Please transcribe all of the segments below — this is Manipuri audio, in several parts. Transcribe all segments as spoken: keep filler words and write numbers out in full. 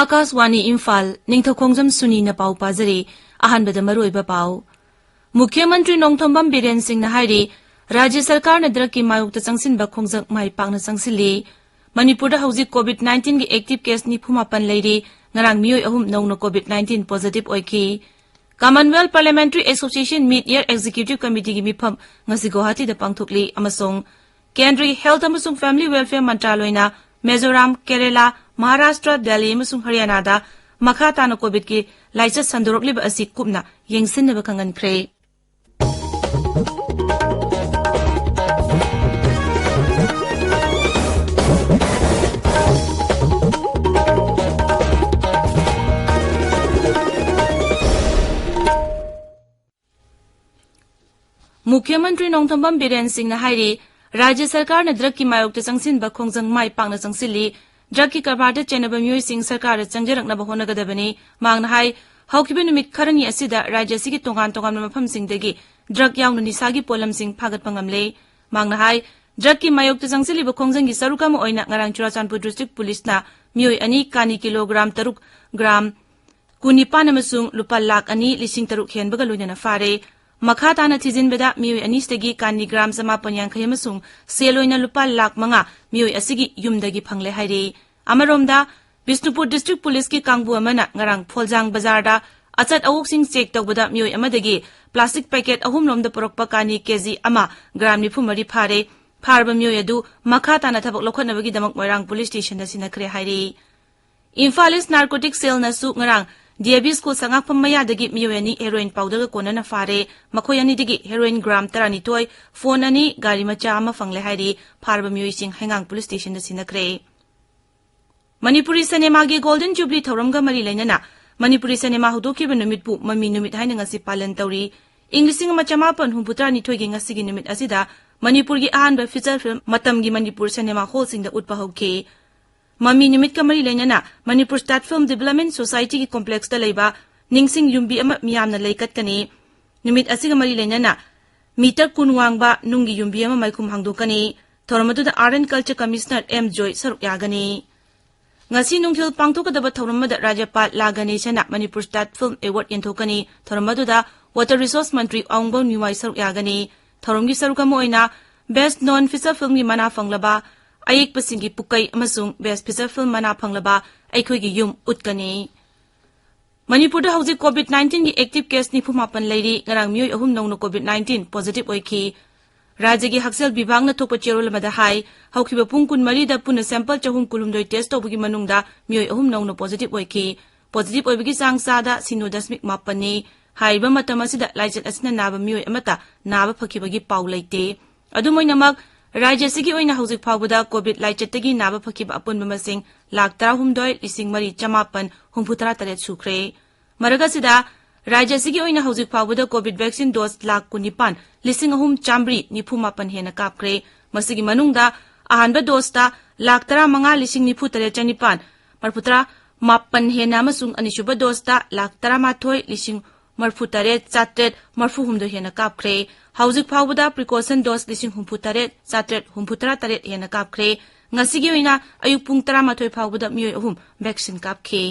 ꯑꯥꯀꯥꯁꯋꯥꯅꯤ ꯏꯝꯐꯥꯜ, ꯅꯤꯡꯊꯧꯈꯣꯡꯖꯝ ꯁꯨꯅꯤꯅ ꯄꯥꯎ ꯄꯥꯖꯔꯤ꯫ ꯑꯍꯥꯟꯕꯗ ꯃꯔꯨꯑꯣꯏꯕ ꯄꯥꯎ꯫ ꯃꯨꯈ꯭ꯌ ꯃꯟꯇ꯭ꯔꯤ ꯅꯣꯡꯊꯣꯝꯕꯝ ꯕꯤꯔꯦꯟ ꯁꯤꯡꯅ ꯍꯥꯏꯔꯤ, ꯔꯥꯖ꯭ꯌ ꯁꯔꯀꯥꯔꯅ ꯗ꯭ꯔꯒꯀꯤ ꯃꯥꯌꯣꯛꯇ ꯆꯪꯁꯤꯟꯕ ꯈꯣꯡꯖꯪ ꯃꯥꯏ ꯄꯥꯛꯅ ꯆꯪꯁꯤꯜꯂꯤ꯫ ꯃꯅꯤꯄꯨꯔꯗ ꯍꯧꯖꯤꯛ ꯀꯣꯚꯤꯗ ꯅꯥꯏꯟꯇꯤꯟꯒꯤ ꯑꯦꯛꯇꯤꯚ ꯀꯦꯁ ꯅꯤꯐꯨ ꯃꯥꯄꯟ ꯂꯩꯔꯤ꯫ ꯉꯔꯥꯡ ꯃꯤꯑꯣꯏ ꯑꯍꯨꯝ ꯅꯧꯅ ꯀꯣꯚꯤꯗ ꯅꯥꯏꯟꯇꯤꯟ ꯄꯣꯖꯤꯇꯤꯚ ꯑꯣꯏꯈꯤ꯫ ꯀꯃꯟꯋꯦꯜꯊ ꯄꯥꯔꯂꯤꯌꯥꯃꯦꯟꯇꯔꯤ ꯑꯦꯁꯣꯁꯤꯌꯦꯁꯟ ꯃꯤꯗ ꯏꯌꯔ ꯑꯦꯛꯖꯤꯀ꯭ꯌꯨꯇꯤꯚ ꯀꯃꯤꯇꯤꯒꯤ ꯃꯤꯐꯝ ꯉꯁꯤ ꯒꯨꯋꯥꯍꯥꯇꯤꯗ ꯄꯥꯡꯊꯣꯛꯂꯤ ꯑꯃꯁꯨꯡ ꯀꯦꯟꯗ꯭ꯔꯒꯤ ꯍꯦꯜꯊ ꯑꯃꯁꯨꯡ ꯐꯦꯃꯤꯂꯤ ꯋꯦꯜꯐꯤꯌꯔ ꯃꯟꯇ꯭ꯔꯥꯂꯣꯏꯅ ꯃꯤꯖꯣꯔꯥꯝ, ꯀꯦꯔꯦꯂꯥ, ꯃꯍꯥꯔꯥꯁꯇ꯭ꯔ, ꯗꯦꯜꯂꯤ ꯑꯃꯁꯨꯡ ꯍꯔꯤꯌꯥꯅꯥꯗ ꯃꯈꯥ ꯇꯥꯅ ꯀꯣꯚꯤꯗꯀꯤ ꯂꯥꯏꯆꯠ ꯁꯟꯗꯣꯔꯛꯂꯤꯕ ꯑꯁꯤ ꯀꯨꯞꯅ ꯌꯦꯡꯁꯤꯟꯅꯕ ꯈꯪꯍꯟꯈ꯭ꯔꯦ꯫ ꯃꯨꯈ꯭ꯌ ꯃꯟꯇ꯭ꯔꯤ ꯅꯣꯡꯊꯣꯝꯕꯝ ꯕꯤꯔꯦꯟ ꯁꯤꯡꯅ ꯍꯥꯏꯔꯤ, ꯔꯥꯖ꯭ꯌ ꯁꯔꯀꯥꯔꯅ ꯗ꯭ꯔꯒꯀꯤ ꯃꯥꯌꯣꯛꯇ ꯆꯪꯁꯤꯟꯕ ꯈꯣꯡꯖꯪ ꯃꯥꯏ ꯄꯥꯛꯅ ꯆꯪꯁꯤꯜꯂꯤ꯫ ꯗ꯭ꯔꯒꯀꯤ ꯀꯔꯕꯥꯔꯗ ꯆꯦꯟꯅꯕ ꯃꯤꯑꯣꯏꯁꯤꯡ ꯁꯔꯀꯥꯔꯗ ꯆꯪꯖꯔꯛꯅꯕ ꯍꯣꯠꯅꯒꯗꯕꯅꯤ꯫ ꯃꯍꯥꯛꯅ ꯍꯥꯏ, ꯍꯧꯈꯤꯕ ꯅꯨꯃꯤꯠ ꯈꯔꯅꯤ ꯑꯁꯤꯗ ꯔꯥꯖ꯭ꯌ ꯑꯁꯤꯒꯤ ꯇꯣꯉꯥꯟ ꯇꯣꯉꯥꯟꯕ ꯃꯐꯝꯁꯤꯡꯗꯒꯤ ꯗ꯭ꯔꯒ ꯌꯥꯎꯅ ꯅꯤꯁꯥꯒꯤ ꯄꯣꯠꯂꯝꯁꯤꯡ ꯐꯥꯒꯠꯄ ꯉꯝꯂꯦ꯫ ꯃꯍꯥꯛꯅ ꯍꯥꯏ, ꯗ꯭ꯔꯒꯀꯤ ꯃꯥꯌꯣꯛꯇ ꯆꯪꯁꯤꯜꯂꯤꯕ ꯈꯣꯡꯖꯪꯒꯤ ꯁꯔꯨꯛ ꯑꯃ ꯑꯣꯏꯅ ꯉꯔꯥꯡ ꯆꯨꯔꯥꯆꯥꯟꯄꯨꯔ ꯗꯤꯁꯇ꯭ꯔꯤꯛ ꯄꯨꯂꯤꯁꯅ ꯃꯤꯑꯣꯏ ꯑꯅꯤ ꯀꯥꯅꯤ ꯀꯤꯂꯣꯒ꯭ꯔꯥꯝ ꯇꯔꯨꯛ ꯒ꯭ꯔꯥꯝ ꯀꯨꯟꯅꯤꯄꯥꯟ ꯑꯃꯁꯨꯡ ꯂꯨꯄꯥ ꯂꯥꯈ ꯑꯅꯤ ꯂꯤꯁꯤꯡ ꯇꯔꯨꯛ ꯍꯦꯟꯕꯒ ꯂꯣꯏꯅꯅ ꯐꯥꯔꯦ꯫ ꯃꯈꯥ ꯇꯥꯅ ꯊꯤꯖꯤꯟꯕꯗ ꯃꯤꯑꯣꯏ ꯑꯅꯤꯁꯤꯗꯒꯤ ꯀꯥꯅꯤ ꯒ꯭ꯔꯥꯝ ꯆꯃꯥꯄꯟ ꯌꯥꯡꯈꯩ ꯑꯃꯁꯨꯡ ꯁꯦꯜ ꯑꯣꯏꯅ ꯂꯨꯄꯥ ꯂꯥꯈ ꯃꯉꯥ ꯃꯤꯑꯣꯏ ꯑꯁꯤꯒꯤ ꯌꯨꯝꯗꯒꯤ ꯐꯪꯂꯦ ꯍꯥꯏꯔꯤ꯫ ꯑꯃꯔꯣꯝꯗ, ꯕꯤꯁꯅꯨꯄꯨꯔ ꯗꯤꯁꯇ꯭ꯔꯤꯛ ꯄꯨꯂꯤꯁꯀꯤ ꯀꯥꯡꯕꯨ ꯑꯃꯅ ꯉꯔꯥꯡ ꯐꯣꯜꯖꯥꯡ ꯕꯖꯥꯔꯗ ꯑꯆꯠ ꯑꯋꯣꯛꯁꯤꯡ ꯆꯦꯛ ꯇꯧꯕꯗ ꯃꯤꯑꯣꯏ ꯑꯃꯗꯒꯤ ꯄ꯭ꯂꯥꯁꯇꯤꯛ ꯄꯦꯀꯦꯠ ꯑꯍꯨꯝ ꯂꯣꯝꯗ ꯄꯨꯔꯛꯄ ꯀꯥꯅꯤ ꯀꯦꯖꯤ ꯑꯃ ꯒ꯭ꯔꯥꯝ ꯅꯤꯐꯨ ꯃꯔꯤ ꯐꯥꯔꯦ꯫ ꯐꯥꯔꯕ ꯃꯤꯑꯣꯏ ꯑꯗꯨ ꯃꯈꯥ ꯇꯥꯅ ꯊꯕꯛ ꯂꯧꯈꯠꯅꯕꯒꯤꯗꯃꯛ ꯃꯣꯏꯔꯥꯡ ꯄꯨꯂꯤꯁ ꯁ꯭ꯇꯦꯁꯟꯗ ꯁꯤꯟꯅꯈ꯭ꯔꯦ ꯍꯥꯏꯔꯤ꯫ ꯏꯝꯐꯥꯜ ꯏꯁ ꯅꯥꯔꯀꯣꯇꯤꯛ ꯁꯦꯜꯅꯁꯨ ꯉꯔꯥꯡ ꯗꯤ ꯑꯦ ꯚꯤ ꯁ꯭ꯀꯨꯜ ꯁꯉꯥꯛꯐꯝ ꯃꯌꯥꯗꯒꯤ ꯃꯤꯑꯣꯏ ꯑꯅꯤ ꯍꯦꯔꯣꯏꯟ ꯄꯥꯎꯗꯔꯒ ꯀꯣꯟꯅꯅ ꯐꯥꯔꯦ꯫ ꯃꯈꯣꯏ ꯑꯅꯤꯗꯒꯤ ꯍꯦꯔꯣꯏꯟ ꯒ꯭ꯔꯥꯝ ꯇꯔꯥꯅꯤꯊꯣꯏ, ꯐꯣꯟ ꯑꯅꯤ, ꯒꯥꯔꯤ ꯃꯆꯥ ꯑꯃ ꯐꯪꯂꯦ ꯍꯥꯏꯔꯤ꯫ ꯐꯥꯔꯕ ꯃꯤꯑꯣꯏꯁꯤꯡ ꯍꯩꯉꯥꯡ ꯄꯨꯂꯤꯁ ꯁ꯭ꯇꯦꯁꯟꯗ ꯁꯤꯟꯅꯈ꯭ꯔꯦ꯫ ꯃꯅꯤꯄꯨꯔꯤ ꯁꯤꯅꯦꯃꯥꯒꯤ ꯒꯣꯜꯗꯟ ꯖꯨꯕꯂꯤ ꯊꯧꯔꯝꯒ ꯃꯔꯤ ꯂꯩꯅꯅ ꯃꯅꯤꯄꯨꯔꯤ ꯁꯤꯅꯦꯃꯥ ꯍꯧꯗꯣꯛꯈꯤꯕ ꯅꯨꯃꯤꯠꯄꯨ ꯃꯃꯤ ꯅꯨꯃꯤꯠ ꯍꯥꯏꯅ ꯉꯁꯤ ꯄꯥꯂꯟ ꯇꯧꯔꯤ꯫ ꯏꯪ ꯂꯤꯁꯤꯡ ꯑꯃ ꯆꯃꯥꯄꯟ ꯍꯨꯝꯐꯨꯇꯔꯥꯅꯤꯊꯣꯏꯒꯤ ꯉꯁꯤꯒꯤ ꯅꯨꯃꯤꯠ ꯑꯁꯤꯗ ꯃꯅꯤꯄꯨꯔꯒꯤ ꯑꯍꯥꯟꯕ ꯐꯤꯆꯔ ꯐꯤꯜꯝ ꯃꯇꯝꯒꯤ ꯃꯅꯤꯄꯨꯔ ꯁꯤꯅꯦꯃꯥ ꯍꯣꯜꯁꯤꯡꯗ ꯎꯠꯄ ꯍꯧꯈꯤ꯫ ꯃꯃꯤ ꯅꯨꯃꯤꯠꯀ ꯃꯔꯤ ꯂꯩꯅꯅ ꯃꯅꯤꯄꯨꯔ ꯁ꯭ꯇꯥꯠ ꯐꯤꯜꯝ ꯗꯤꯕꯦꯂꯞꯃꯦꯟ ꯁꯣꯁꯥꯏꯇꯤꯒꯤ ꯀꯣꯝꯄ꯭ꯂꯦꯛꯁꯇ ꯂꯩꯕ ꯅꯤꯡꯁꯤꯡ ꯌꯨꯝꯕꯤ ꯑꯃ ꯃꯤꯌꯥꯝꯅ ꯂꯩꯀꯠꯀꯅꯤ꯫ ꯅꯨꯃꯤꯠ ꯑꯁꯤꯒ ꯃꯔꯤ ꯂꯩꯅꯅ ꯃꯤꯇꯔ ꯀꯨꯟ ꯋꯥꯡꯕ ꯅꯨꯡꯒꯤ ꯌꯨꯝꯕꯤ ꯑꯃ ꯃꯩꯈꯨꯝ ꯍꯥꯡꯗꯣꯛꯀꯅꯤ꯫ ꯊꯧꯔꯝ ꯑꯗꯨꯗ Art and Culture Commissioner M Joy ꯁꯔꯨꯛ ꯌꯥꯒꯅꯤ꯫ ꯉꯁꯤ ꯅꯨꯡꯊꯤꯜ ꯄꯥꯡꯊꯣꯛꯀꯗꯕ ꯊꯧꯔꯝ ꯑꯃꯗ ꯔꯥꯖ꯭ꯌꯄꯥꯜ ꯂꯥ ꯒꯅꯦꯁꯟꯅ ꯃꯅꯤꯄꯨꯔ ꯁ꯭ꯇꯥꯠ ꯐꯤꯜꯝ ꯑꯦꯋꯥꯔꯗ ꯌꯦꯟꯊꯣꯛꯀꯅꯤ꯫ ꯊꯧꯔꯝ ꯑꯗꯨꯗ Water Resource ꯃꯟꯇ꯭ꯔꯤ ꯑꯋꯨꯡꯕꯧ ꯅꯤꯋꯥꯏ ꯁꯔꯨꯛ ꯌꯥꯒꯅꯤ꯫ ꯊꯧꯔꯝꯒꯤ ꯁꯔꯨꯛ ꯑꯃ ꯑꯣꯏꯅ Best Non Feature Filmꯒꯤ ꯃꯅꯥ ꯐꯪꯂꯕ ꯑꯌꯦꯛꯄꯁꯤꯡꯒꯤ ꯄꯨꯀꯩ ꯑꯃꯁꯨꯡ Best Feature Film ꯃꯅꯥ ꯐꯪꯂꯕ ꯑꯩꯈꯣꯏꯒꯤ ꯌꯨꯝ ꯎꯠꯀꯅꯤ꯫ ꯃꯅꯤꯄꯨꯔꯗ ꯍꯧꯖꯤꯛ COVID nineteenꯒꯤ active case ꯅꯤꯐꯨ ꯃꯥꯄꯟ ꯂꯩꯔꯤ꯫ ꯉꯔꯥꯡ ꯃꯤꯑꯣꯏ ꯑꯍꯨꯝ ꯅꯧꯅ COVID nineteen positive ꯑꯣꯏꯈꯤ꯫ ꯔꯥꯖ꯭ꯌꯒꯤ ꯍꯛꯁꯦꯜ ꯕꯤꯚꯥꯒꯅ ꯊꯣꯛꯄ ꯆꯦꯔꯣꯜ ꯑꯃꯗ ꯍꯥꯏ, ꯍꯧꯈꯤꯕ ꯄꯨꯡ ꯀꯨꯟꯃꯔꯤꯗ ꯄꯨꯟꯅ sample ꯆꯍꯨꯝ ꯀꯨꯟꯍꯨꯝꯗꯣꯏ test ꯇꯧꯕꯒꯤ ꯃꯅꯨꯡꯗ ꯃꯤꯑꯣꯏ ꯑꯍꯨꯝ ꯅꯧꯅ positive ꯑꯣꯏꯈꯤ꯫ Positive ꯑꯣꯏꯕꯒꯤ ꯆꯥꯡ ꯆꯥꯗ ꯁꯤꯅꯣ ꯗꯁꯃꯤꯛ ꯃꯥꯄꯟꯅꯤ꯫ ꯍꯥꯏꯔꯤꯕ ꯃꯇꯝ ꯑꯁꯤꯗ ꯂꯥꯏꯆꯠ ꯑꯁꯤꯅ ꯅꯥꯕ ꯃꯤꯑꯣꯏ ꯑꯃꯠꯇ ꯅꯥꯕ ꯐꯈꯤꯕꯒꯤ ꯄꯥꯎ ꯂꯩꯇꯦ꯫ ꯑꯗꯨꯝ ꯑꯣꯏꯅꯃꯛ, ꯔꯥꯖ꯭ꯌ ꯑꯁꯤꯒꯤ ꯑꯣꯏꯅ ꯍꯧꯖꯤꯛ ꯐꯥꯎꯕꯗ COVID ꯂꯥꯏꯆꯠꯇꯒꯤ ꯅꯥꯕ ꯐꯈꯤꯕ ꯑꯄꯨꯟꯕ ꯃꯁꯤꯡ ꯂꯥꯈ ꯇꯔꯥꯍꯨꯝꯗꯣꯏ ꯂꯤꯁꯤꯡ ꯃꯔꯤ ꯆꯃꯥꯄꯟ ꯍꯨꯝꯐꯨꯇꯔꯥ ꯇꯔꯦꯠ ꯁꯨꯈ꯭ꯔꯦ꯫ ꯃꯔꯛ ꯑꯁꯤꯗ, ꯔꯥꯖ꯭ꯌ ꯑꯁꯤꯒꯤ ꯑꯣꯏꯅ ꯍꯧꯖꯤꯛ ꯐꯥꯎꯕꯗ COVID vaccine dose ꯂꯥꯈ ꯀꯨꯟꯅꯤꯄꯥꯟ ꯂꯤꯁꯤꯡ ꯑꯍꯨꯝ ꯆꯥꯃꯔꯤ ꯅꯤꯐꯨ ꯃꯥꯄꯟ ꯍꯦꯟꯅ ꯀꯥꯞꯈ꯭ꯔꯦ꯫ ꯃꯁꯤꯒꯤ ꯃꯅꯨꯡꯗ ꯑꯍꯥꯟꯕ doseꯇ ꯂꯥꯈ ꯇꯔꯥꯃꯉꯥ ꯂꯤꯁꯤꯡ ꯅꯤꯐꯨ ꯇꯔꯦꯠ ꯆꯅꯤꯄꯥꯟ ꯃꯔꯤꯐꯨꯇꯔꯥ ꯃꯥꯄꯟ ꯍꯦꯟꯅ ꯑꯃꯁꯨꯡ ꯑꯅꯤꯁꯨꯕ doseꯇ ꯂꯥꯈ ꯇꯔꯥꯃꯥꯊꯣꯏ ꯂꯤꯁꯤꯡ ꯃꯔꯤꯐꯨꯇꯔꯦꯠ ꯆꯥꯇ꯭ꯔꯦꯠ ꯃꯔꯤꯐꯨꯍꯨꯝꯗꯣꯏ ꯍꯦꯟꯅ ꯀꯥꯞꯈ꯭ꯔꯦ꯫ ꯍꯧꯖꯤꯛ ꯐꯥꯎꯕꯗ precaution dose ꯂꯤꯁꯤꯡ ꯍꯨꯝꯐꯨꯇꯔꯦꯠ ꯆꯥꯇ꯭ꯔꯦꯠ ꯍꯨꯝꯐꯨꯇꯔꯥ ꯇꯔꯦꯠ ꯍꯦꯟꯅ ꯀꯥꯞꯈ꯭ꯔꯦ꯫ ꯉꯁꯤꯒꯤ ꯑꯣꯏꯅ ꯑꯌꯨꯛ ꯄꯨꯡ ꯇꯔꯥꯃꯥꯊꯣꯏ ꯐꯥꯎꯕꯗ ꯃꯤꯑꯣꯏ ꯑꯍꯨꯝ vaccine ꯀꯥꯞꯈꯤ꯫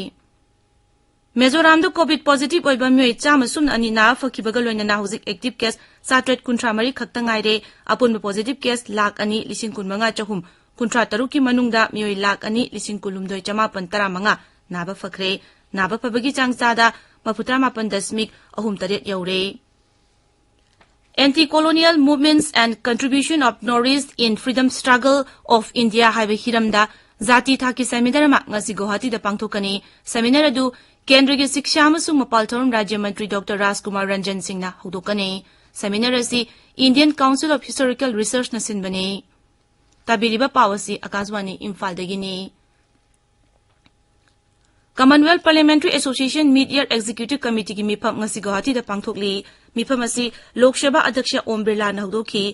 ꯃꯤꯖꯣꯔꯥꯝꯗ COVID positive ꯑꯣꯏꯕ ꯃꯤꯑꯣꯏ ꯆꯥꯝꯃ ꯁꯨꯞꯅ ꯑꯅꯤ ꯅꯥꯕ ꯐꯈꯤꯕꯒ ꯂꯣꯏꯅꯅ ꯍꯧꯖꯤꯛ active case ꯆꯥꯇ꯭ꯔꯦꯠ ꯀꯨꯟꯊ꯭ꯔꯥ ꯃꯔꯤ ꯈꯛꯇ ꯉꯥꯏꯔꯦ꯫ ꯑꯄꯨꯟꯕ positive case ꯂꯥꯈ ꯑꯅꯤ ꯂꯤꯁꯤꯡ ꯀꯨꯟꯃꯉꯥ ꯆꯍꯨꯝ ꯀꯨꯟꯊ꯭ꯔꯥ ꯇꯔꯨꯛꯀꯤ ꯃꯅꯨꯡꯗ ꯃꯤꯑꯣꯏ ꯂꯥꯈ ꯑꯅꯤ ꯂꯤꯁꯤꯡ ꯀꯨꯟꯍꯨꯝꯗꯣꯏ ꯆꯃꯥꯄꯟ ꯇꯔꯥꯃꯉꯥ ꯅꯥꯕ ꯐꯈ꯭ꯔꯦ꯫ ꯅꯥꯕ ꯐꯕꯒꯤ ꯆꯥꯡ ꯆꯥꯗ ꯃꯔꯤꯐꯨꯇꯔꯥ ꯃꯥꯄꯟ ꯗꯁꯃꯤꯛ ꯑꯍꯨꯝ ꯇꯔꯦꯠ ꯌꯧꯔꯦ꯫ Anti-Colonial Movements and Contribution of North East in Freedom Struggle of India ꯍꯥꯏꯕ ꯍꯤꯔꯝꯗ ꯖꯥꯇꯤ ꯊꯥꯛꯀꯤ seminar ꯑꯃ ꯉꯁꯤ ꯒꯨꯋꯥꯍꯥꯇꯤꯗ ꯄꯥꯡꯊꯣꯛꯀꯅꯤ꯫ Seminar ꯑꯗꯨ ꯀꯦꯟꯗ꯭ꯔꯒꯤ ꯁꯤꯛꯁꯥ ꯑꯃꯁꯨꯡ ꯃꯄꯥꯜ ꯊꯧꯔꯝ ꯔꯥꯖ꯭ꯌ ꯃꯟꯇ꯭ꯔꯤ ꯗꯣꯛꯇꯔ ꯔꯥꯖꯀꯨꯃꯥꯔ ꯔꯟꯖꯟ ꯁꯤꯡꯅ ꯍꯧꯗꯣꯛꯀꯅꯤ꯫ Seminar ꯑꯁꯤ Indian Council of Historical Researchꯅ ꯁꯤꯟꯕꯅꯤ꯫ ꯇꯥꯕꯤꯔꯤꯕ ꯄꯥꯎ ꯑꯁꯤ ꯑꯀꯥꯁꯕꯥꯅꯤ ꯏꯝꯐꯥꯜꯗꯒꯤꯅꯤ꯫ Commonwealth Parliamentary Association Mid-Year Executive Committeeꯒꯤ ꯃꯤꯐꯝ ꯉꯁꯤ ꯒꯨꯋꯥꯍꯥꯇꯤꯗ ꯄꯥꯡꯊꯣꯛꯂꯤ꯫ ꯃꯤꯐꯝ ꯑꯁꯤ ꯂꯣꯛ ꯁꯚꯥ ꯑꯗ꯭ꯌꯛꯁ ꯑꯣꯝ ꯕꯤꯔꯂꯥꯅ ꯍꯧꯗꯣꯛꯈꯤ꯫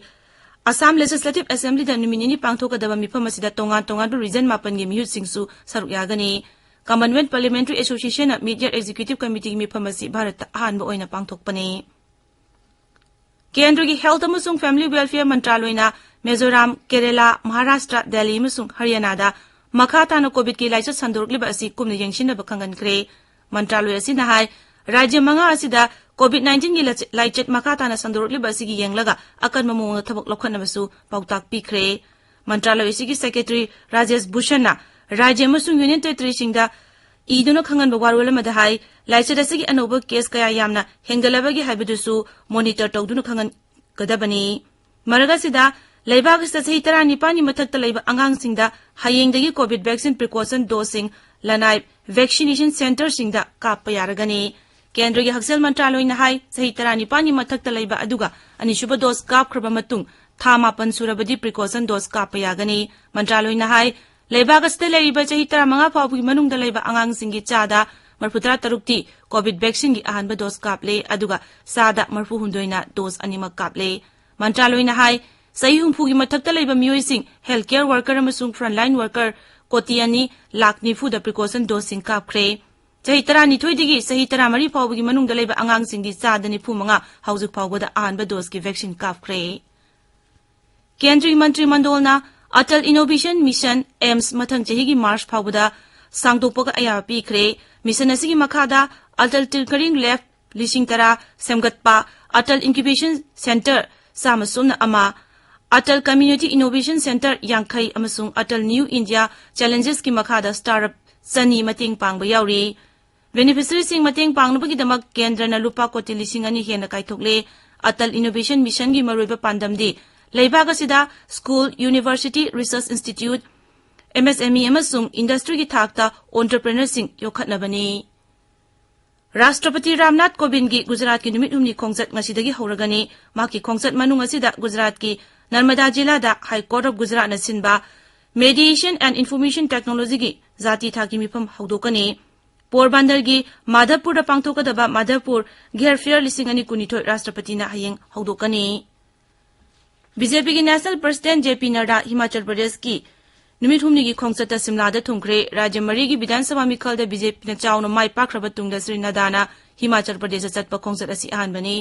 ꯑꯁꯥꯝ ꯂꯦꯖꯤꯁꯂꯦꯇꯤꯚ ꯑꯦꯁꯦꯝꯕ꯭ꯂꯤꯗ ꯅꯨꯃꯤꯠ ꯅꯤꯅꯤ ꯄꯥꯡꯊꯣꯛꯀꯗꯕ ꯃꯤꯐꯝ ꯑꯁꯤꯗ ꯇꯣꯉꯥꯟ ꯇꯣꯉꯥꯟꯕ ꯔꯤꯖꯟ ꯃꯥꯄꯟꯒꯤ ꯃꯤꯍꯨꯠꯁꯤꯡꯁꯨ ꯁꯔꯨꯛ ꯌꯥꯒꯅꯤ꯫ ꯀꯃꯟꯋꯦꯜꯊ ꯄꯥꯔꯂꯤꯌꯥꯃꯦꯟꯇꯔꯤ ꯑꯦꯁꯣꯁꯤꯌꯦꯁꯟꯅ ꯃꯤꯗ ꯌꯔ ꯑꯦꯛꯖꯤꯀ꯭ꯌꯨꯇꯤꯚ ꯀꯃꯤꯇꯤꯒꯤ ꯃꯤꯐꯝ ꯑꯁꯤ ꯚꯥꯔꯠꯇ ꯑꯍꯥꯟꯕ ꯑꯣꯏꯅ ꯄꯥꯡꯊꯣꯛꯄꯅꯤ꯫ ꯀꯦꯟꯗ꯭ꯔꯒꯤ ꯍꯦꯜꯊ ꯑꯃꯁꯨꯡ ꯐꯦꯃꯤꯂꯤ ꯋꯦꯜꯐꯤꯌꯔ ꯃꯟꯇ꯭ꯔꯥꯂꯣꯏꯅ ꯃꯤꯖꯣꯔꯥꯝ, ꯀꯦꯔꯦꯂꯥ, ꯃꯍꯥꯔꯥꯁꯇ꯭ꯔ, ꯗꯦꯜꯂꯤ ꯑꯃꯁꯨꯡ ꯍꯔꯤꯌꯥꯅꯥꯗ ꯃꯈꯥ ꯇꯥꯅ ꯀꯣꯚꯤꯗꯀꯤ ꯂꯥꯏꯆꯠ ꯁꯟꯗꯣꯔꯛꯂꯤꯕ ꯑꯁꯤ ꯀꯨꯞꯅ ꯌꯦꯡꯁꯤꯟꯅꯕ ꯈꯪꯍꯟꯈ꯭ꯔꯦ꯫ ꯃꯟꯇ꯭ꯔꯥꯂꯣꯏ ꯑꯁꯤꯅ ꯍꯥꯏ, ꯔꯥꯖ꯭ꯌ ꯃꯉꯥ ꯑꯁꯤꯗ ꯀꯣꯚꯤꯗ ꯅꯥꯏꯟꯇꯤꯟꯒꯤ ꯂꯆ-, ꯂꯥꯏꯆꯠ ꯃꯈꯥ ꯇꯥꯅ ꯁꯟꯗꯣꯔꯛꯂꯤꯕ ꯑꯁꯤꯒꯤ ꯌꯦꯡꯂꯒ ꯑꯀꯟꯕ ꯃꯑꯣꯡꯗ ꯊꯕꯛ ꯂꯧꯈꯠꯅꯕꯁꯨ ꯄꯥꯎꯇꯥꯛ ꯄꯤꯈ꯭ꯔꯦ꯫ ꯃꯟꯇ꯭ꯔꯥꯂꯣꯏ ꯑꯁꯤꯒꯤ ꯁꯦꯀ꯭ꯔꯦꯇꯔꯤ ꯔꯥꯖꯦꯁ ꯚꯨꯁꯟꯅ ꯔꯥꯖ꯭ꯌ ꯑꯃꯁꯨꯡ ꯌꯨꯅꯤꯌꯟ ꯇꯦꯔꯤꯇꯣꯔꯤꯁꯤꯡꯗ ꯏꯗꯨꯅ ꯈꯪꯍꯟꯕ ꯋꯥꯔꯣꯜ ꯑꯃꯗ ꯍꯥꯏ, ꯂꯥꯏꯆꯠ ꯑꯁꯤꯒꯤ ꯑꯅꯧꯕ ꯀꯦꯁ ꯀꯌꯥ ꯌꯥꯝꯅ ꯍꯦꯟꯒꯠꯂꯕꯒꯦ ꯍꯥꯏꯕꯗꯨꯁꯨ ꯃꯣꯅꯤꯇꯔ ꯇꯧꯗꯨꯅ ꯈꯪꯍꯟꯒꯗꯕꯅꯤ꯫ ꯃꯔꯛ ꯑꯁꯤꯗ, ꯂꯩꯕꯥꯛ ꯑꯁꯤꯗ ꯆꯍꯤ ꯇꯔꯥꯅꯤꯄꯥꯟꯒꯤ ꯃꯊꯛꯇ ꯂꯩꯕ ꯑꯉꯥꯡꯁꯤꯡꯗ ꯍꯌꯦꯡꯗꯒꯤ ꯀꯣꯚꯤꯗ ꯚꯦꯛꯁꯤꯟ ꯄ꯭ꯔꯤꯀꯣꯁꯟ ꯗꯣꯁꯁꯤꯡ ꯂꯅꯥꯏ ꯚꯦꯛꯁꯤꯅꯦꯁꯟ ꯁꯦꯟꯇꯔꯁꯤꯡꯗ ꯀꯥꯞꯄ ꯌꯥꯔꯒꯅꯤ꯫ ꯀꯦꯟꯗ꯭ꯔꯒꯤ ꯍꯛꯁꯦꯜ ꯃꯟꯇ꯭ꯔꯥꯂꯣꯏꯅ ꯍꯥꯏ, ꯆꯍꯤ ꯇꯔꯥꯅꯤꯄꯥꯟꯒꯤ ꯃꯊꯛꯇ ꯂꯩꯕ ꯑꯗꯨꯒ ꯑꯅꯤꯁꯨꯕ ꯗꯣꯁ ꯀꯥꯞꯈ꯭ꯔꯕ ꯃꯇꯨꯡ ꯊꯥ ꯃꯥꯄꯟ ꯁꯨꯔꯕꯗꯤ ꯄ꯭ꯔꯤꯀꯣꯁꯟ ꯗꯣꯁ ꯀꯥꯞꯄ ꯌꯥꯒꯅꯤ꯫ ꯃꯟꯇ꯭ꯔꯥꯂꯣꯏꯅ ꯍꯥꯏ, ꯂꯩꯕꯥꯛ ꯑꯁꯤꯗ ꯂꯩꯔꯤꯕ ꯆꯍꯤ ꯇꯔꯥꯃꯉꯥ ꯐꯥꯎꯕꯒꯤ ꯃꯅꯨꯡꯗ ꯂꯩꯕ ꯑꯉꯥꯡꯁꯤꯡꯒꯤ ꯆꯥꯗ ꯃꯔꯐꯨꯇꯔꯥ ꯇꯔꯨꯛꯇꯤ ꯀꯣꯚꯤꯗ ꯚꯦꯛꯁꯤꯟꯒꯤ ꯑꯍꯥꯟꯕ ꯗꯣꯁ ꯀꯥꯞꯂꯦ, ꯑꯗꯨꯒ ꯆꯥꯗ ꯃꯔꯐꯨꯍꯨꯝꯗꯣꯏꯅ ꯗꯣꯁ ꯑꯅꯤꯃꯛ ꯀꯥꯞꯂꯦ꯫ ꯃꯟꯇ꯭ꯔꯥꯂꯣꯏꯅ ꯍꯥꯏ, ꯆꯍꯤ ꯍꯨꯝꯐꯨꯒꯤ ꯃꯊꯛꯇ ꯂꯩꯕ ꯃꯤꯑꯣꯏꯁꯤꯡ, ꯍꯦꯜꯊ ꯀꯦꯌꯔ ꯋꯥꯔꯀꯔ ꯑꯃꯁꯨꯡ ꯐ꯭ꯔꯟꯠꯂꯥꯏꯟ ꯋꯥꯔꯀꯔ ꯀꯣꯇꯤ ꯑꯅꯤ ꯂꯥꯈ ꯅꯤꯐꯨꯗ ꯄ꯭ꯔꯤꯀꯣꯁꯟ ꯗꯣꯁꯁꯤꯡ ꯀꯥꯞꯈ꯭ꯔꯦ꯫ ꯆꯍꯤ ꯇꯔꯥꯅꯤꯊꯣꯏꯗꯒꯤ ꯆꯍꯤ ꯇꯔꯥꯃꯔꯤ ꯐꯥꯎꯕꯒꯤ ꯃꯅꯨꯡꯗ ꯂꯩꯕ ꯑꯉꯥꯡꯁꯤꯡꯒꯤ ꯆꯥꯗ ꯅꯤꯐꯨꯃꯉꯥ ꯍꯧꯖꯤꯛ ꯐꯥꯎꯕꯗ ꯑꯍꯥꯟꯕ ꯗꯣꯁꯀꯤ ꯚꯦꯛꯁꯤꯟ ꯀꯥꯞꯈ꯭ꯔꯦ꯫ ꯀꯦꯟꯗ꯭ꯔꯒꯤ ꯃꯟꯇ꯭ꯔꯤ ꯃꯟꯗꯣꯜꯅ ꯑꯇꯜ ꯏꯅꯣꯚꯦꯁꯟ ꯃꯤꯁꯟ, ꯑꯦꯝꯁ, ꯃꯊꯪ ꯆꯍꯤꯒꯤ ꯃꯥꯔꯆ ꯐꯥꯎꯕꯗ ꯁꯥꯡꯗꯣꯛꯄꯒ ꯑꯌꯥꯕ ꯄꯤꯈ꯭ꯔꯦ꯫ ꯃꯤꯁꯟ ꯑꯁꯤꯒꯤ ꯃꯈꯥꯗ ꯑꯇꯜ ꯇꯤꯡꯀꯔꯤꯡ ꯂꯦꯕ ꯂꯤꯁꯤꯡ ꯇꯔꯥ ꯁꯦꯝꯒꯠꯄ, ꯑꯇꯜ ꯏꯟꯀ꯭ꯌꯨꯕꯦꯁꯟ ꯁꯦꯟꯇꯔ ꯆꯥꯝꯃ ꯁꯨꯞꯅ ꯑꯃ, ꯑꯇꯜ ꯀꯝꯃ꯭ꯌꯨꯅꯤꯇꯤ ꯏꯅꯣꯚꯦꯁꯟ ꯁꯦꯟꯇꯔ ꯌꯥꯡꯈꯩ ꯑꯃꯁꯨꯡ ꯑꯇꯜ ꯅ꯭ꯌꯨ ꯏꯟꯗꯤꯌꯥ ꯆꯦꯂꯦꯟꯖꯦꯁꯀꯤ ꯃꯈꯥꯗ ꯁ꯭ꯇꯥꯔꯠ ꯑꯞ ꯆꯅꯤ ꯃꯇꯦꯡ ꯄꯥꯡꯕ ꯌꯥꯎꯔꯤ꯫ ꯕꯦꯅꯤꯐꯤꯁꯔꯤꯁꯤꯡ ꯃꯇꯦꯡ ꯄꯥꯡꯅꯕꯒꯤꯗꯃꯛ ꯀꯦꯟꯗ꯭ꯔꯅ ꯂꯨꯄꯥ ꯀꯣꯇꯤ ꯂꯤꯁꯤꯡ ꯑꯅꯤ ꯍꯦꯟꯅ ꯀꯥꯏꯊꯣꯛꯂꯦ꯫ ꯑꯇꯜ ꯏꯅꯣꯚꯦꯁꯟ ꯃꯤꯁꯟꯒꯤ ꯃꯔꯨꯑꯣꯏꯕ ꯄꯥꯟꯗꯝꯗꯤ ꯂꯩꯕꯥꯛ ꯑꯁꯤꯗ school, university, research institute, M S M E ꯑꯃꯁꯨꯡ ꯏꯟꯗꯁꯇ꯭ꯔꯤꯒꯤ ꯊꯥꯛꯇ ꯑꯣꯟꯇꯔꯄ꯭ꯔꯦꯅꯔꯁꯤꯡ ꯌꯣꯛꯈꯠꯅꯕꯅꯤ꯫ ꯔꯥꯁꯇ꯭ꯔꯄꯇꯤ ꯔꯥꯝꯅꯥꯊ ꯀꯣꯕꯤꯟꯗꯒꯤ ꯒꯨꯖꯔꯥꯠꯀꯤ ꯅꯨꯃꯤꯠ ꯍꯨꯝꯅꯤ ꯈꯣꯡꯆꯠ ꯉꯁꯤꯗꯒꯤ ꯍꯧꯔꯒꯅꯤ꯫ ꯃꯍꯥꯛꯀꯤ ꯈꯣꯡꯆꯠ ꯃꯅꯨꯡ ꯑꯁꯤꯗ ꯒꯨꯖꯔꯥꯠꯀꯤ ꯅꯔꯃꯗꯥ ꯖꯤꯂꯥꯗ ꯍꯥꯏ ꯀꯣꯔꯠ ꯑꯣꯐ ꯒꯨꯖꯔꯥꯠꯅ ꯁꯤꯟꯕ ꯃꯦꯗꯤꯌꯦꯁꯟ ꯑꯦꯟ ꯏꯟꯐꯣꯔꯃꯦꯁꯟ ꯇꯦꯛꯅꯣꯂꯣꯖꯤꯒꯤ ꯖꯥꯇꯤ ꯊꯥꯛꯀꯤ ꯃꯤꯐꯝ ꯍꯧꯗꯣꯛꯀꯅꯤ꯫ ꯄꯣꯔꯕꯟꯗꯔꯒꯤ ꯃꯥꯙꯕꯄꯨꯔꯗ ꯄꯥꯡꯊꯣꯛꯀꯗꯕ ꯃꯥꯙꯕꯄꯨꯔ ꯘꯦꯔ ꯐꯤꯌꯔ ꯂꯤꯁꯤꯡ ꯑꯅꯤ ꯀꯨꯟꯅꯤꯊꯣꯏ ꯔꯥꯁꯇ꯭ꯔꯄꯇꯤꯅ ꯍꯌꯦꯡ ꯍꯧꯗꯣꯛꯀꯅꯤ꯫ ꯕꯤ ꯖꯦ ꯄꯤꯒꯤ National President ꯖꯦ ꯄꯤ ꯅꯗꯥ ꯍꯤꯃꯥꯆꯜ ꯄ꯭ꯔꯗꯦꯁꯀꯤ ꯅꯨꯃꯤꯠ ꯍꯨꯝꯅꯤꯒꯤ ꯈꯣꯡꯆꯠꯇ ꯁꯤꯝꯂꯥꯗ ꯊꯨꯡꯈ꯭ꯔꯦ꯫ ꯔꯥꯖ꯭ꯌ ꯃꯔꯤꯒꯤ ꯕꯤꯙꯥꯟ ꯁꯚꯥ ꯃꯤꯈꯜꯗ ꯕꯤ ꯖꯦ ꯄꯤꯅ ꯆꯥꯎꯅ ꯃꯥꯏ ꯄꯥꯛꯈ꯭ꯔꯕ ꯇꯨꯡꯗ ꯁ꯭ꯔꯤ ꯅꯗꯥꯅ ꯍꯤꯃꯥꯆꯜ ꯄ꯭ꯔꯗꯦꯁꯇ ꯆꯠꯄ ꯈꯣꯡꯆꯠ ꯑꯁꯤ ꯑꯍꯥꯟꯕꯅꯤ꯫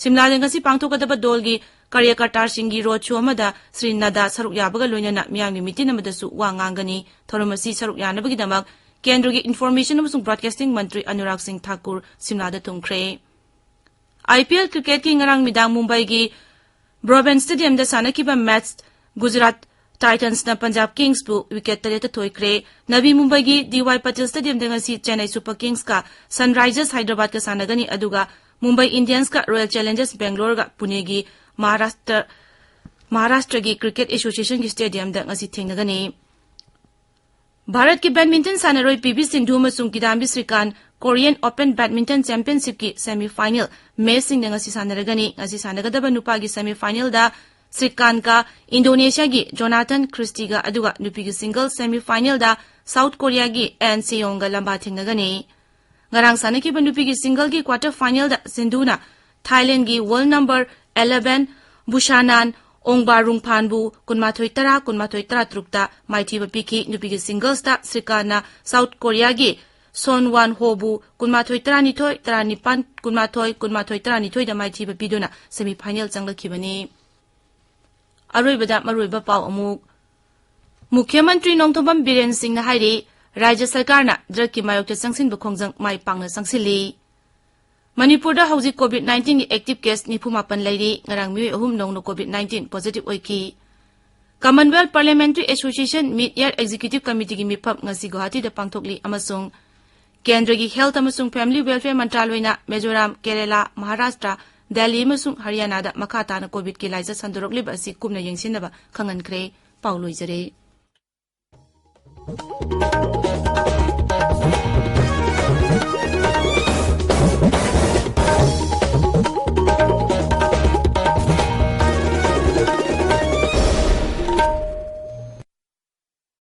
ꯁꯤꯝꯂꯥꯗ ꯉꯁꯤ ꯄꯥꯡꯊꯣꯛꯀꯗꯕ ꯗꯣꯜꯒꯤ ꯀꯥꯔꯌꯀꯔꯇꯥꯁꯤꯡꯒꯤ ꯔꯣꯗ ꯁꯣ ꯑꯃꯗ ꯁ꯭ꯔꯤ ꯅꯗꯥ ꯁꯔꯨꯛ ꯌꯥꯕꯒ ꯂꯣꯏꯅꯅ ꯃꯤꯌꯥꯝꯒꯤ ꯃꯤꯇꯤꯟ ꯑꯃꯗꯁꯨ ꯋꯥ ꯉꯥꯡꯒꯅꯤ꯫ ꯊꯧꯔꯝ ꯑꯁꯤ ꯁꯔꯨꯛ ꯌꯥꯅꯕꯒꯤꯗꯃꯛ ꯀꯦꯟꯗ꯭ꯔꯒꯤ ꯏꯟꯐꯣꯔꯃꯦꯁꯟ ꯑꯃꯁꯨꯡ ꯕ꯭ꯔꯣꯗꯀꯥꯁꯇꯤꯡ ꯃꯟꯇ꯭ꯔꯤ ꯑꯅꯨꯔꯥꯒ ꯁꯤꯡ ꯊꯥꯀꯨꯔ ꯁꯤꯝꯂꯥꯗ ꯊꯨꯡꯈ꯭ꯔꯦ꯫ ꯑꯥꯏ ꯄꯤ ꯑꯦꯜ ꯀ꯭ꯔꯤꯀꯦꯠꯀꯤ ꯉꯔꯥꯡ ꯃꯤꯗꯥꯡ ꯃꯨꯝꯕꯥꯏꯒꯤ ꯕ꯭ꯔꯣꯕꯦꯟ ꯁ꯭ꯇꯦꯗꯤꯌꯝꯗ ꯁꯥꯟꯅꯈꯤꯕ ꯃꯦꯆ ꯒꯨꯖꯔꯥꯠ ꯇꯥꯏꯇꯟꯁꯅ ꯄꯟꯖꯥꯕ ꯀꯤꯡꯁꯄꯨ ꯋꯤꯀꯦꯠ ꯇꯔꯦꯠꯇ ꯊꯣꯏꯈ꯭ꯔꯦ꯫ ꯅꯕꯤ ꯃꯨꯝꯕꯥꯏꯒꯤ ꯗꯤ ꯋꯥꯏ ꯄꯇꯦꯜ ꯁ꯭ꯇꯦꯗꯤꯌꯝꯗ ꯉꯁꯤ ꯆꯦꯟꯅꯥꯏ ꯁꯨꯄꯔ ꯀꯤꯡꯁꯀ ꯁꯟꯔꯥꯏꯖꯔꯁ ꯍꯥꯏꯗ꯭ꯔꯕꯥꯗꯀ ꯁꯥꯟꯅꯒꯅꯤ, ꯑꯗꯨꯒ ꯃꯨꯝꯕꯥꯏ ꯏꯟꯗꯤꯌꯟꯁꯀ ꯔꯣꯌꯦꯜ ꯆꯦꯂꯦꯟꯖꯔꯁ ꯕꯦꯡꯒꯂꯣꯔꯒ ꯄꯨꯅꯦꯒꯤ ꯃꯍꯥꯔꯥꯁꯇ꯭ꯔ-, ꯃꯍꯥꯔꯥꯁꯇ꯭ꯔꯒꯤ ꯀ꯭ꯔꯤꯀꯦꯠ ꯑꯦꯁꯣꯁꯤꯌꯦꯁꯟꯒꯤ ꯁ꯭ꯇꯦꯗꯤꯌꯝꯗ ꯉꯁꯤ ꯊꯦꯡꯅꯒꯅꯤ꯫ ꯚꯥꯔꯠꯀꯤ ꯕꯦꯗꯃꯤꯟꯇꯟ ꯁꯥꯟꯅꯔꯣꯏ ꯄꯤ ꯚꯤ ꯁꯤꯟꯙꯨ ꯑꯃꯁꯨꯡ Kidambi Srikanth Korean open badminton ꯆꯦꯝꯄꯤꯌꯟꯁꯤꯞꯀꯤ ꯁꯦꯃꯤ ꯐꯥꯏꯅꯦꯜ ꯃꯦꯆꯁꯤꯡꯗ ꯉꯁꯤ ꯁꯥꯟꯅꯔꯒꯅꯤ꯫ ꯉꯁꯤ ꯁꯥꯟꯅꯒꯗꯕ ꯅꯨꯄꯥꯒꯤ ꯁꯦꯃꯤ ꯐꯥꯏꯅꯦꯜꯗ ꯁ꯭ꯔꯤꯀꯥꯟꯀ ꯏꯟꯗꯣꯅꯦꯁꯤꯌꯥꯒꯤ ꯖꯣꯅꯥꯊꯟ ꯈ꯭ꯔꯤꯁꯇꯤꯒ, ꯑꯗꯨꯒ ꯅꯨꯄꯤꯒꯤ ꯁꯤꯡꯒꯜ ꯁꯦꯃꯤ ꯐꯥꯏꯅꯦꯜꯗ ꯁꯥꯎꯠ ꯀꯣꯔꯤꯌꯥꯒꯤ ꯑꯦꯟ ꯁꯦꯌꯣꯡꯒ ꯂꯝꯕꯥ ꯊꯦꯡꯅꯒꯅꯤ꯫ ꯉꯔꯥꯡ ꯁꯥꯟꯅꯈꯤꯕ ꯅꯨꯄꯤꯒꯤ ꯁꯤꯡꯒꯜꯒꯤ ꯀ꯭ꯋꯥꯇꯔ ꯐꯥꯏꯅꯦꯜꯗ ꯁꯤꯟꯙꯨꯅ ꯊꯥꯏꯂꯦꯟꯗꯒꯤ ꯋꯥꯔꯜ ꯅꯝꯕꯔ eleven ꯕꯨꯁꯥꯅꯥꯟ ꯑꯣꯡꯕꯥꯔꯨꯡꯐꯥꯟꯕꯨ ꯀꯨꯟꯃꯥꯊꯣꯏ ꯇꯔꯥ, ꯀꯨꯟꯃꯥꯊꯣꯏ ꯇꯔꯥ ꯇꯔꯨꯛꯇ ꯃꯥꯏꯊꯤꯕ ꯄꯤꯈꯤ꯫ ꯅꯨꯄꯤꯒꯤ ꯁꯤꯡꯒꯜꯁꯇ ꯁ꯭ꯔꯤꯀꯥꯟꯅ ꯁꯥꯎꯠ ꯀꯣꯔꯤꯌꯥꯒꯤ ꯁꯣꯟ ꯋꯥꯟ ꯍꯣꯕꯨ ꯀꯨꯟꯃꯥꯊꯣꯏ ꯇꯔꯥꯅꯤꯊꯣꯏ, ꯇꯔꯥꯅꯤꯄꯥꯟ, ꯀꯨꯟꯃꯥꯊꯣꯏ, ꯀꯨꯟꯃꯥꯊꯣꯏ ꯇꯔꯥꯅꯤꯊꯣꯏꯗ ꯃꯥꯏꯊꯤꯕ ꯄꯤꯗꯨꯅ ꯁꯦꯃꯤ ꯐꯥꯏꯅꯦꯜ ꯆꯪꯂꯛꯈꯤꯕꯅꯤ꯫ ꯑꯔꯣꯏꯕꯗ ꯃꯔꯨꯑꯣꯏꯕ ꯄꯥꯎ ꯑꯃꯨꯛ꯫ ꯃꯨꯈ꯭ꯌ ꯃꯟꯇ꯭ꯔꯤ ꯅꯣꯡꯊꯣꯝꯕꯝ ꯕꯤꯔꯦꯟ ꯁꯤꯡꯅ ꯍꯥꯏꯔꯤ, ꯔꯥꯖ꯭ꯌ ꯁꯔꯀꯥꯔꯅ ꯗ꯭ꯔꯒꯀꯤ ꯃꯥꯌꯣꯛꯇ ꯆꯪꯁꯤꯟꯕ ꯈꯣꯡꯖꯪ ꯃꯥꯏ ꯄꯥꯛꯅ ꯆꯪꯁꯤꯜꯂꯤ꯫ ꯃꯅꯤꯄꯨꯔꯗ ꯍꯧꯖꯤꯛ ꯀꯣꯚꯤꯗ nineteen ꯒꯤ ꯑꯦꯛꯇꯤꯚ ꯀꯦꯁ ꯅꯤꯐꯨ ꯃꯥꯄꯟ ꯂꯩꯔꯤ꯫ ꯉꯔꯥꯡ ꯃꯤꯑꯣꯏ ꯑꯍꯨꯝ ꯅꯧꯅ ꯀꯣꯚꯤꯗ nineteen ꯄꯣꯖꯤꯇꯤꯚ ꯑꯣꯏꯈꯤ꯫ Commonwealth Parliamentary Association Mid Year Executive Committee ꯒꯤ ꯃꯤꯐꯝ ꯉꯁꯤ ꯒꯨꯋꯥꯍꯥꯇꯤꯗ ꯄꯥꯡꯊꯣꯛꯂꯤ ꯑꯃꯁꯨꯡ ꯀꯦꯟꯗ꯭ꯔꯒꯤ ꯍꯦꯜꯊ ꯑꯃꯁꯨꯡ ꯐꯦꯃꯤꯂꯤ ꯋꯦꯜꯐꯤꯌꯔ ꯃꯟꯇ꯭ꯔꯥꯂꯣꯏꯅ ꯃꯤꯖꯣꯔꯥꯝ, ꯀꯦꯔꯦꯂꯥ, ꯃꯍꯥꯔꯥꯁꯇ꯭ꯔ, ꯗꯦꯜꯂꯤ ꯑꯃꯁꯨꯡ ꯍꯔꯤꯌꯥꯅꯥꯗ ꯃꯈꯥ ꯇꯥꯅ ꯀꯣꯚꯤꯗꯀꯤ ꯂꯥꯏꯆꯠ ꯁꯟꯗꯣꯔꯛꯂꯤꯕ ꯑꯁꯤ ꯀꯨꯞꯅ ꯌꯦꯡꯁꯤꯟꯅꯕ ꯈꯪꯍꯟꯈ꯭ꯔꯦ꯫ ꯄꯥꯎ ꯂꯣꯏꯖꯔꯦ꯫